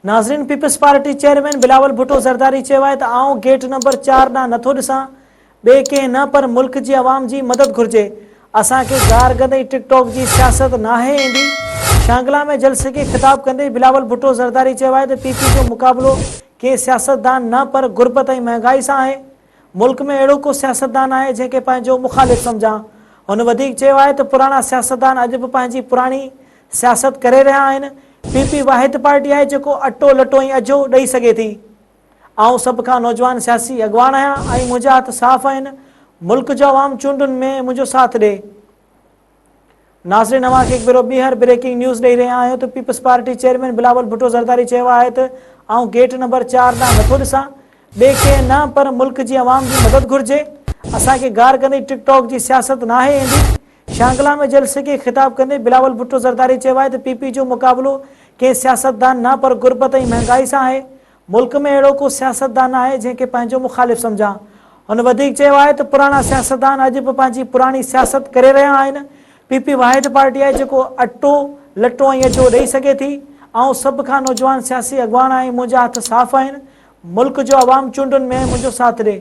ناظرين peoples party chairman Bilawal Bhutto Zardari چيو آهي ته آئون گيٽ نمبر چار ڏانهن نٿو ڏسان، ٻئي ڪنهن نه پر ملڪ جي عوام جي مدد گهرجي، اسان کي گارگند ۽ ٽڪ ٽاڪ جي سياست ناهي ايندي. شانگلا ۾ جلسي کي خطاب ڪندي بلاول ڀٽو زرداري چيو آهي ته پي پي جو مقابلو ڪنهن سياستدان نه پر غربت ۽ مهانگائي سان آهي، ملڪ ۾ اهڙو ڪو سياستدان آهي جنهن کي پنهنجو مخالف سمجهان. هن وڌيڪ چيو آهي ته پراڻا سياستدان اڄ به پنهنجي پراڻي سياست ڪري رهيا آهن، پي پي واحد پارٽي آهي جيڪو اٽو، لٽو ۽ اجهو ڏئي سگهي ٿي. آئون سڀ کان نوجوان سياسي اڳواڻ آهيان ۽ منهنجا هٿ صاف آهن، ملڪ جو عوام چونڊن ۾ منهنجو ساٿ ڏي. ناظرين اوهان کي هڪ ڀيرو ٻيهر بريڪنگ نيوز ڏئي رهيا آهيون ته peoples party chairman Bilawal Bhutto Zardari چيو آهي ته آئون گيٽ نمبر چار ڏانهن نٿو ڏسان، ٻئي ڪنهن نه پر ملڪ جي عوام جي مدد گهرجي، اسان کي گار گندي ٽڪ ٽاڪ جي سياست ناهي ايندي. شانگلا ۾ جلسي کي خطاب ڪندي بلاول ڀٽو زرداري چيو آهي ته پي پي جو مقابلو ڪنهن سياستدان نه پر غربت ۽ مهانگائي سان آهي، ملڪ ۾ اهڙو ڪو سياستدان ناهي جنهن کي پنهنجو مخالف سمجهان. هن وڌيڪ چيو آهي ته پراڻا سياستدان اڄ به پنهنجي پراڻي سياست ڪري رهيا آهن، پي پي واحد پارٽي آهي جيڪو اٽو، لٽو ۽ اجهو ڏئي سگهي ٿي، آئون سڀ کان نوجوان سياسي اڳواڻ آهيان منهنجا هٿ صاف آهن، ملڪ جو عوام چونڊن ۾ منهنجو ساٿ ڏي.